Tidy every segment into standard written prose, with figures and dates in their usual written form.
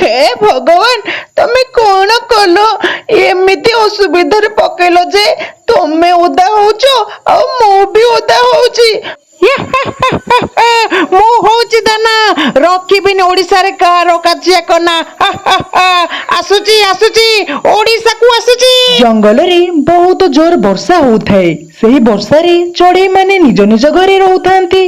ହେ ଭଗବାନ, ତମେ କଣ କଲ? ଏମିତି ଅସୁବିଧାରେ ପକେଇଲ ଯେ ତମେ ଓଦା ହଉଛ ଆଉ ମୁଁ ବି ଓଦା ହଉଛି। ମୁଁ ହଉଛି ଦାନା, ରଖିବିନି ଓଡିଶାରେ କାହାର କାଚିଆ କନା। ଆସୁଛି, ଆସୁଛି, ଓଡିଶାକୁ ଆସୁଛି। ଜଙ୍ଗଲରେ ବହୁତ ଜୋର ବର୍ଷା ହଉଥାଏ। ସେହି ବର୍ଷାରେ ଚଢେଇ ମାନେ ନିଜ ନିଜ ଘରେ ରହୁଥାନ୍ତି।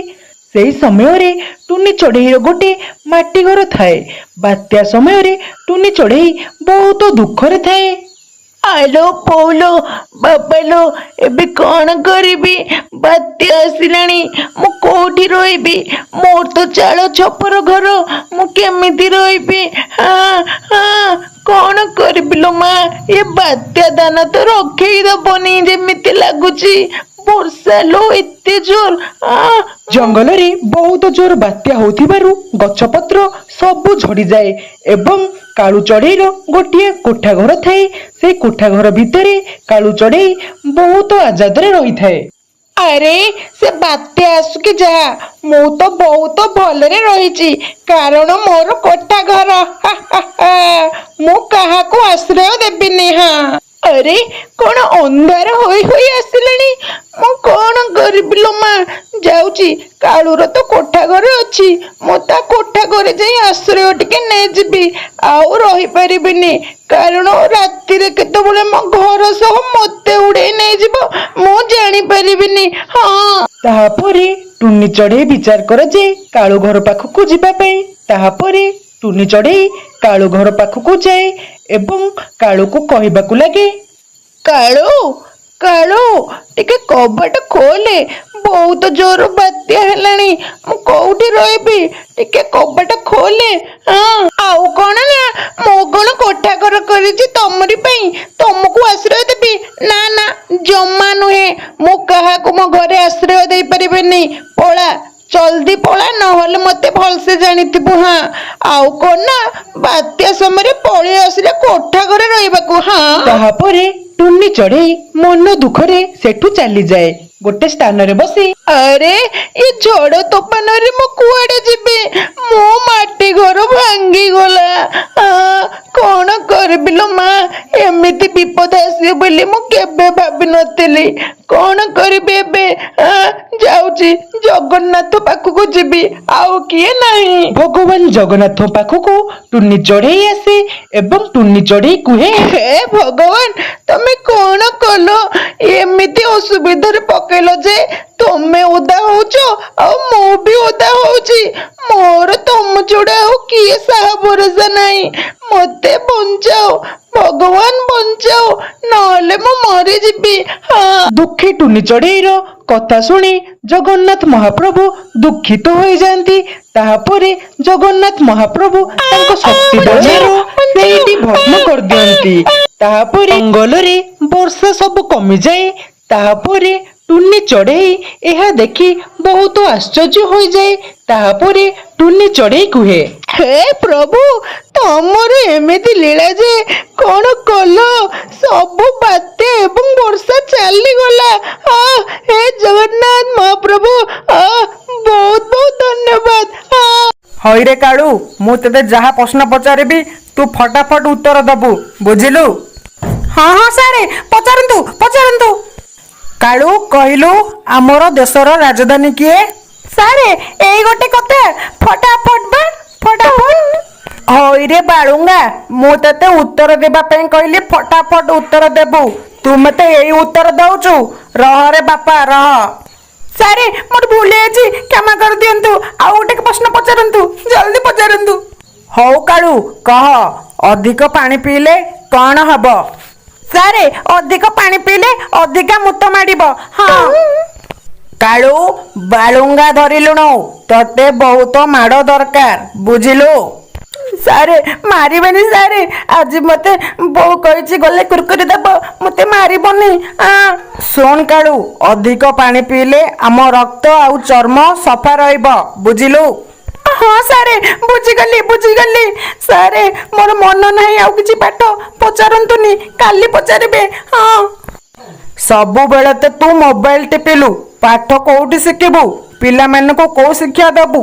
ସେହି ସମୟରେ ଟୁନି ଚଢେଇର ଗୋଟେ ମାଟି ଘର ଥାଏ। ବାତ୍ୟା ସମୟରେ ଟୁନି ଚଢେଇ ବହୁତ ଦୁଃଖରେ ଥାଏ। ଆଲୋ ପୌଲୋ, ବାପାଲୋ, ଏବେ କଣ କରିବି? ବାତ୍ୟା ଆସିଲାଣି, ମୁଁ କୋଉଠି ରହିବି? ମୋର ତ ଚାଳ ଛପର ଘର, ମୁଁ କେମିତି ରହିବି? ହଁ ହଁ, କଣ କରିବି ଲୋ ମା? ଏ ବାତ୍ୟା ଦାନା ତ ରଖେଇ ଦବନି ଯେମିତି ଲାଗୁଛି। ବର୍ଷା ଲୋ ଏତେ ଜୋର ଆ। ଜଙ୍ଗଲରେ ବହୁତ ଜୋର ବାତ୍ୟା ହଉଥିବାରୁ ଗଛପତ୍ର ସବୁ ଝଡିଯାଏ ଏବଂ କାଳୁ ଚଢେଇର ଗୋଟିଏ କୋଠା ଘର ଥାଏ। ସେଇ କୋଠା ଘର ଭିତରେ କାଳୁ ଚଢେଇ ବହୁତ ଆଜାଦରେ ରହିଥାଏ। ଆରେ, ସେ ବାତ୍ୟା ଆସୁ କି ଯାହା, ମୁଁ ତ ବହୁତ ଭଲରେ ରହିଛି, କାରଣ ମୋର କୋଠା ଘର। ହା, ହା, ହା। ମୁଁ କାହାକୁ ଆଶ୍ରୟ ଦେବିନି। ହଁ, ଆରେ, କଣ ଅନ୍ଧାର ହୋଇ ହୋଇ ଆସିଲାଣି। ମୁଁ କଣ କରିବି ଲୋ ମା? ଯାଉଛି, କାଳୁର ତ କୋଠା ଘର ଅଛି, ମୁଁ ତା କୋଠା ଘରେ ଯାଇ ଆଶ୍ରୟ ଟିକେ ନେଇଯିବି। ଆଉ ରହିପାରିବିନି, କାରଣ ରାତିରେ କେତେବେଳେ ମୋ ଘର ସହ ମତେ ଉଡେଇ ନେଇଯିବ, ମୁଁ ଜାଣିପାରିବିନି। ହଁ। ତାହାପରେ ଟୁନି ଚଢେଇ ବିଚାର କରେ ଯେ କାଳୁ ଘର ପାଖକୁ ଯିବା ପାଇଁ। ତାହାପରେ ଟୁନି ଚଢେଇ କାଳୁ ଘର ପାଖକୁ ଯାଏ ଏବଂ କାଳୁକୁ କହିବାକୁ ଲାଗେ, କାଳୁ, କାଳୁ, ଟିକେ କବାଟ ଖୋଲେ। ବହୁତ ଜୋର ବାତ୍ୟା ହେଲାଣି, ମୁଁ କୋଉଠି ରହିବି? ଟିକେ କବାଟ ଖୋଲେ। ହଁ, ଆଉ କଣ ନା, ମୁଁ କଣ କୋଠା ଘର କରିଛି ତମରି ପାଇଁ, ତମକୁ ଆଶ୍ରୟ ଦେବି? ନା ନା, ଜମା ନୁହେଁ। ମୁଁ କାହାକୁ ମୋ ଘରେ ଆଶ୍ରୟ ଦେଇପାରିବିନି। ପଳା, ଜଲ୍ଦି ପଳା, ନହେଲେ ମତେ ଭଲସେ ଜାଣିଥିବୁ। ହଁ, ଆଉ କଣ ନା, ବାତ୍ୟା ସମୟରେ ପଳେଇ ଆସିଲେ କୋଠା ଘରେ ରହିବାକୁ। ହଁ। ତାହାପରେ ଟୁନି ଚଢେଇ ମନ ଦୁଃଖରେ ସେଠୁ ଚାଲିଯାଏ। ଗୋଟେ ସ୍ଥାନରେ ବସି ଆରେ, ଏ ଝଡ଼ ତୋଫାନରେ ମୁଁ କୁଆଡେ ଯିବି? ମୋ ମାଟି ଘର ଭାଙ୍ଗିଗଲା। ଆ, କଣ କରିବି ଲୋ ମା? ଏମିତି ବିପଦ ଆସିବ ବୋଲି ମୁଁ କେବେ ଭାବିନଥିଲି। କଣ କରିବି ଏବେ? ଆ, ଯାଉଛି, ଜଗନ୍ନାଥ ପାଖକୁ ଯିବି, ଆଉ କିଏ ନାହିଁ। ଭଗବାନ ଜଗନ୍ନାଥ ପାଖକୁ ଟୁନି ଚଢେଇ ଆସେ ଏବଂ ଟୁନି ଚଢେଇ କୁହେ, ହେ ଭଗବାନ, ତମେ କଣ କଲ? ଏମିତି ଅସୁବିଧାରେ ପକେଇଲ ଯେ ତମେ ଓଦା ହଉଛ ଆଉ ମୁଁ ବି ଓଦା ହଉଛି। ମୋର ତମ ଛଡା ଆଉ କିଏ ସାହା ଭରସା ନାହିଁ। ମତେ ବଞ୍ଚାଅ ଭଗବାନ, ବଞ୍ଚାଅ, ନହେଲେ ମୁଁ ମରିଯିବି। ହଁ। ଦୁଃଖୀ ଟୁନି ଚଢେଇର କଥା ଶୁଣି ଜଗନ୍ନାଥ ମହାପ୍ରଭୁ ଦୁଃଖିତ ହୋଇଯାଆନ୍ତି। ତାହାପରେ ଜଗନ୍ନାଥ ମହାପ୍ରଭୁ ତାଙ୍କ ଶକ୍ତି ବଳରେ ସେଇଠି ଭସ୍ମ କରିଦିଅନ୍ତି। ତାହାପରେ ଜଙ୍ଗଲରେ ବର୍ଷା ସବୁ କମିଯାଏ। ତାହାପରେ ଟୁନି ଚଢେଇ ଏହା ଦେଖି ବହୁତ ଆଶ୍ଚର୍ଯ୍ୟ ହୋଇଯାଏ। ତାହାପରେ ଟୁନି ଚଢେଇ କୁହେ, ହେ ପ୍ରଭୁ, ତମର ଏମିତି ଲୀଳା ଯେ କଣ କଲ? ସବୁ ବାତ୍ୟା ଏବଂ ବର୍ଷା ଚାଲିଗଲା। ଆ, ହେ ଜଗନ୍ନାଥ ମହାପ୍ରଭୁ, ଆ, ବହୁତ ବହୁତ ଧନ୍ୟବାଦ। ଆ। ହଇରେ କାଳୁ, ମୁଁ ତତେ ଯାହା ପ୍ରଶ୍ନ ପଚାରିବି ତୁ ଫଟାଫଟ ଉତ୍ତର ଦବୁ, ବୁଝିଲୁ? ହଁ ହଁ ସାରେ, ପଚାରନ୍ତୁ ପଚାରନ୍ତୁ। କାଳୁ, କହିଲୁ, ଆମର ଦେଶର ରାଜଧାନୀ କିଏ? ସାରେ, ଏଇ ଗୋଟେ କଥା, ଫଟାଫଟ ବା ଫଟାଫଟ। ହଇରେ ବାଳୁଙ୍ଗା, ମୁଁ ତତେ ଉତ୍ତର ଦେବା ପାଇଁ କହିଲି, ଫଟାଫଟ ଉତ୍ତର ଦେବୁ, ତୁ ମତେ ଏଇ ଉତ୍ତର ଦଉଛୁ? ରହରେ ବାପା ରହ। ସାରେ, ମୋର ଭୁଲ ହେଇଛି, କ୍ଷମା କରିଦିଅନ୍ତୁ। ଆଉ ଗୋଟେ ପ୍ରଶ୍ନ ପଚାରନ୍ତୁ, ଜଲ୍ଦି ପଚାରନ୍ତୁ। ହଉ କାଳୁ, କହ, ଅଧିକ ପାଣି ପିଇଲେ କଣ ହବ? ସାରେ, ଅଧିକ ପାଣି ପିଇଲେ ଅଧିକା ମୁତ ମାଡ଼ିବ। ହଁ। କାଳୁ, ବାଳୁଙ୍ଗା ଧରିଲୁଣୁ, ତତେ ବହୁତ ମାଡ଼ ଦରକାର, ବୁଝିଲୁ? ସାରେ, ମାରିବେନି ସାରେ। ଆଜି ମତେ ବୋଉ କହିଛି ଗଲେ କୁରକୁରି ଦବ, ମତେ ମାରିବନି। ଆ ଶୁଣ କାଳୁ, ଅଧିକ ପାଣି ପିଇଲେ ଆମ ରକ୍ତ ଆଉ ଚର୍ମ ସଫା ରହିବ, ବୁଝିଲୁ? ହଁ ସାରେ, ବୁଝିଗଲି ବୁଝିଗଲି। ସାରେ, ମୋର ମନ ନାହିଁ ଆଉ କିଛି ପାଠ, ପଚାରନ୍ତୁନି, କାଲି ପଚାରିବେ। ହଁ। ସବୁବେଳେ ତ ତୁ ମୋବାଇଲ ଟିପିଲୁ, ପାଠ କୋଉଠି ଶିଖିବୁ? ପିଲାମାନଙ୍କୁ କୋଉ ଶିକ୍ଷା ଦବୁ?